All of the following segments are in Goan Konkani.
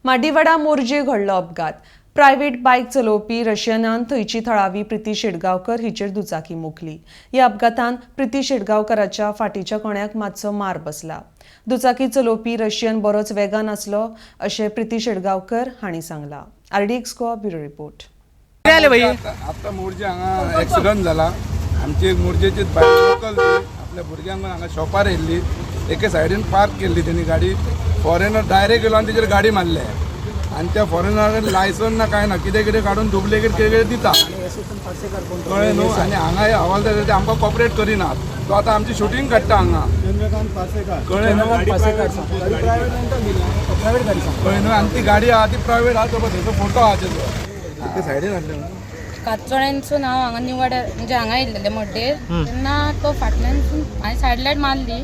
माडीवाडा मोरजे घडलो अपघात. प्रायव्हेट बायक चलोवपी रशियनान थंयची थळावी प्रिती शेटगांवकर हिचेर दुचाकी मोखली. ह्या अपघातान प्रिती शेटगांवकराच्या फाटीच्या कण्याक मातसो मार बसला. दुचाकी चलोवपी रशियन बरोच वेगान आसलो अशें प्रिती शेटगांवकर हांणी सांगलां. RDX Goa bureau report. कितें जालें भाई? आत्ता मोरजे हांगा एक्सिडंट जाला. आमची एक मोरजेचीच बायल, लोकल ती, आपल्या भुरग्यांक घेवन हांगा शॉपार येयल्ली. एके सायडीन पार्क केल्ली तेणी गाडी. फॉरेनर डायरेक्ट येयलो आनी तेजेर गाडी मारले आनी त्या फॉरेनराक लायसन ना, कांय ना. कितें कितें काडून डुप्लिकेट कितें कितें दिता, कळ्ळें न्हू? आनी हांगा हे हवालदार, ते आमकां कॉपरेट करिनात. तो आतां आमची शुटींग काडटा हांगा, कळ्ळें न्हू? कळ्ळें न्हू? आनी ती गाडी आहा ती प्रायवेट आहा. तो पळय, तेजो फोटो आहा तेजो. ते सायडीन हाडले न्हू. कातचोळ्यांसून हांव हांगा निवाड्यार, म्हणजे हांगा येयल्लेलें मड्डेर, तेन्ना तो फाटल्यानसून, हांवें सायड लायट मारली,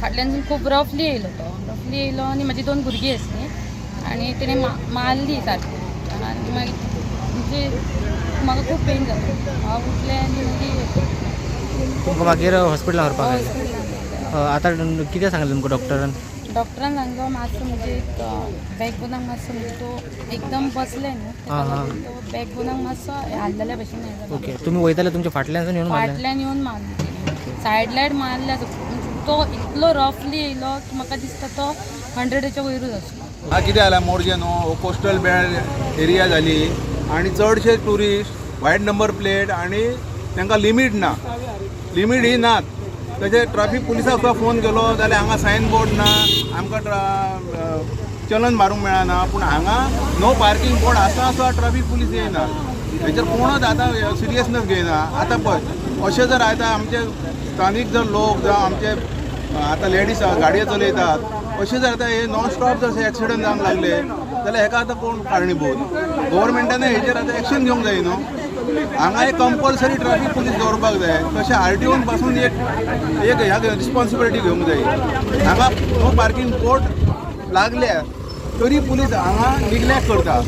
फाटल्यानसून खूब रफली येयलो. तो रफली येयलो आनी म्हाजी दोन भुरगीं आसलीं आनी तेणें मारली सारकी. आनी मागीर म्हणजे म्हाका खूब पेन जालो. हांव उठलें आनी मागीर तुमकां मागीर हॉस्पिटलान व्हरपाक आयलें? हॉस्पिटलान. आतां कितें सांगलें तुमकां डॉक्टरान? डॉक्टरान सांगलो, मातसो म्हणजे बॅकबोनाक मातसो, म्हणजे तो एकदम बसले न्हू, तेका लागून तो बॅकबोनाक मातसो हाललेल्या भशेन हें जालें. ओके, तुमी वयताले, तुमच्या फाटल्यानसून येवन मारलें? फाटल्यान येवन मारली तेणी. सायड लायट मारल्या, म्हणजे तो इतलो रफली येयलो की म्हाका दिसता तो 100च्या वयरूच आसलो. हा, कितें जालां, मोरजे न्हू हो कोस्टल बेल्ट एरिया जाली आनी चडशे टुरिस्ट व्हायट नंबर प्लेट आनी तांकां लिमीट ना, लिमीट ही नात. तशें ट्राफीक पुलिसाक सुद्दां फोन केलो जाल्यार हांगा सायन बोर्ड ना, आमकां चलन मारूंक मेळना. पूण हांगा नो पार्कींग बोर्ड आसा सुद्दां ट्राफीक पुलीस येयना. हेचेर कोणूच आतां सिरियसनेस घेयना. आतां पळय, अशें जर आतां आमचे स्थानीक जर लोक जावं आमचे आतां लेडीज गाडयो चलयतात, अशें जर आतां हे नॉन स्टॉप जर एक्सिडंट जावंक लागले जाल्यार हेका आतां कोण कारणीभूत? गव्हर्मेंटान हेचेर आतां एक्शन घेवंक जाय न्हू. हांगा एक कंपल्सरी ट्राफीक पुलीस दवरपाक जाय. तशें आरटीओन पासून एक एक ह्या रिस्पॉन्सिबिलिटी घेवंक जाय. हांगा नो पार्कींग बोर्ड लागल्या तरी पुलीस हांगा निग्लेक्ट करता.